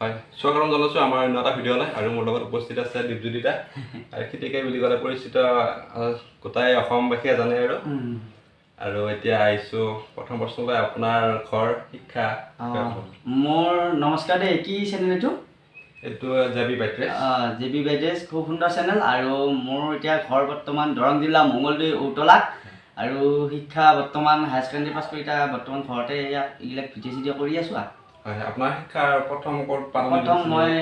হয়, স্বাগতম জনাইছোঁ আমাৰ অন্য এটা ভিডিঅ'লৈ। আৰু মোৰ লগত উপস্থিত আছে দীপজ্যোতি দা আৰু খেতিকে বুলি ক'লে পৰিচিত, গোটেই অসমবাসীয়ে জানে। আৰু আৰু এতিয়া আহিছোঁ প্ৰথম প্ৰশ্নলৈ, আপোনাৰ ঘৰ, শিক্ষা। মোৰ নমস্কাৰ দেই। কি চেনেল এইটো? এইটো জেবি বাইট্ৰেছ। জে বি বাইডেছ, খুব সুন্দৰ চেনেল। আৰু মোৰ এতিয়া ঘৰ বৰ্তমান দৰং জিলা মঙলদৈ ঔতলাত। আৰু শিক্ষা বৰ্তমান হায়াৰ ছেকেণ্ডেৰী পাছ কৰি এতিয়া বৰ্তমান ঘৰতে ইয়াত এইবিলাক ভিডিঅ' চিডিঅ' কৰি আছোঁ আৰু। হয়, আপোনাৰ শিক্ষাৰ প্ৰথম ক'ত পালন? প্ৰথম মই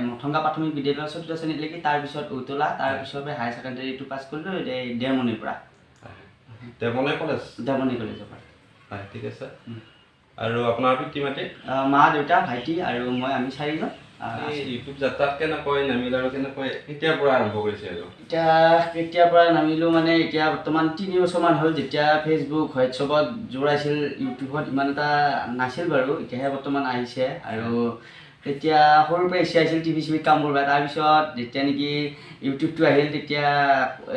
মথংগা প্ৰাথমিক বিদ্যালয়ৰ চতুৰ্থ শ্ৰেণীলৈকে, তাৰপিছত ঔতলা, তাৰপিছৰ পৰা হায়াৰ ছেকেণ্ডেৰীটো পাছ কৰিলোঁ এই দেৰমণিৰ পৰা। দেৱমণি কলেজ। দেৰমণি কলেজৰ পৰা। হয়, ঠিক আছে। আৰু আপোনাৰ পিতৃ মাতৃ? মা, দেউতা, ভাইটি আৰু মই, আমি চাৰিজন। এই ইউটিউব যাত্ৰাত কেনেকৈ নামিল আৰু কেনেকৈ কেতিয়াৰ পৰা আৰম্ভ কৰিছে আৰু? এতিয়া কেতিয়াৰ পৰা নামিলোঁ মানে এতিয়া বৰ্তমান 3 বছৰমান হ'ল। যেতিয়া ফেচবুক, হোৱাটছএপত জোৰাইছিল, ইউটিউবত ইমান এটা নাছিল বাৰু, এতিয়াহে বৰ্তমান আহিছে। আৰু তেতিয়া সৰুৰ পৰা ইচ্ছা আছিল টিভি চিভিত কাম কৰিব। তাৰপিছত যেতিয়া নেকি ইউটিউবটো আহিল, তেতিয়া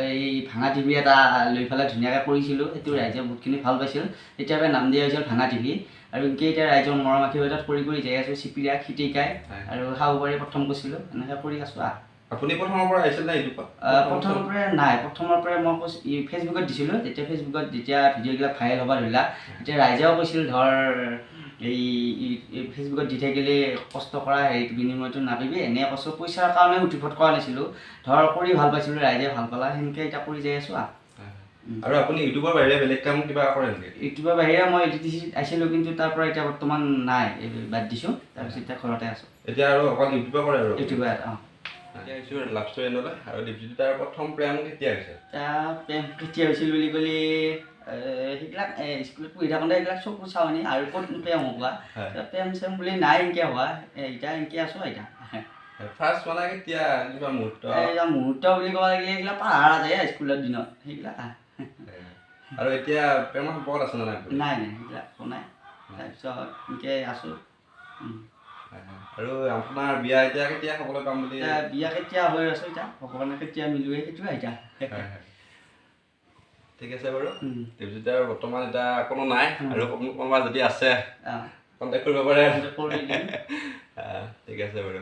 এই ভাঙা টিভি এটা লৈ পেলাই ধুনীয়াকৈ কৰিছিলোঁ। সেইটো ৰাইজে বহুতখিনি ভাল পাইছিল। তেতিয়াৰ পৰা নাম দিয়া হৈছিল ভাঙা টিভি। আৰু এনেকৈ এতিয়া ৰাইজৰ মৰম আশীৰ্বাদত কৰি কৰি যাই আছোঁ। চিপিৰা খিটিকাই আৰু শাহুবাৰী প্ৰথম কৰিছিলোঁ, এনেকৈ কৰি আছোঁ আৰু। আপুনি প্ৰথমৰ পৰা আহিছিল নে ইউটিউবত? প্ৰথমৰ পৰাই নাই। প্ৰথমৰ পৰাই মই কৈছোঁ, ফেচবুকত দিছিলোঁ। তেতিয়া ফেচবুকত যেতিয়া ভিডিঅ'বিলাক ভাইৰেল হ'ব ধৰিলা, তেতিয়া ৰাইজেও কৈছিল, ধৰ এই ফেচবুকত দি থাকিলে কষ্ট কৰা হেৰি বিনিময়টো নাপাবি। এনেই কৈছোঁ, পইচাৰ কাৰণে ইউটিউবত কৰা নাছিলোঁ, ধৰ কৰি ভাল পাইছিলোঁ, ৰাইজে ভাল পালা, সেনেকৈ এতিয়া কৰি যাই আছোঁ আৰু। আৰু আপুনি ইউটিউবৰ বাহিৰে বেলেগ কাম কিবা কৰে নেকি? ইউটিউবৰ বাহিৰে মই এল টি চিত আছিলোঁ, কিন্তু তাৰ পৰা এতিয়া বৰ্তমান নাই, এই বাদ দিছোঁ। তাৰপিছত এতিয়া ঘৰতে আছোঁ। এতিয়া আৰু অকল ইউটিউবে কৰে আৰু? ইউটিউবাৰ, অঁ। এতিয়া আহিছোঁ লাভ ষ্টৰী এণ্ডলৈ। আৰু দীপজ্যোতি তাৰ প্ৰথম প্ৰেম কেতিয়া হৈছে? এতিয়া প্ৰেম কেতিয়া হৈছিল বুলি ক'লে, সেইবিলাক স্কুলত পঢ়ি থাকোঁতে এইবিলাক চকু চাৱনি আৰু ক'ত প্ৰেম হ'ব। প্ৰেম চেম বুলি নাই এনেকৈ হোৱা। এতিয়া এনেকৈ আছোঁ এতিয়া। ফাৰ্ষ্ট মানে কেতিয়া, কিবা মুহূৰ্ত? এই মুহূৰ্ত বুলি ক'ব লাগিলে এইবিলাক পাহৰা যায় স্কুলৰ দিনত সেইবিলাক। আৰু এতিয়া প্ৰেমৰ সম্পৰ্কত আছে নে নাই আপুনি? নাই নাই, সেইবিলাক একো নাই। তাৰপিছত এনেকৈ আছোঁ। হয়। আৰু আপোনাৰ বিয়া এতিয়া কেতিয়া খাবলৈ পাম বুলি? এতিয়া বিয়া কেতিয়া হৈ আছোঁ, এতিয়া ভগৱানে কেতিয়া মিলোৱে সেইটোৱে এতিয়া। হয় হয়, ঠিক আছে বাৰু। দীপজ্যোতি আৰু বৰ্তমান এতিয়া কোনো নাই। আৰু কোনোবা যদি আছে, কণ্টেক্ট কৰিব পাৰে। কৰি দিম। ঠিক আছে বাৰু।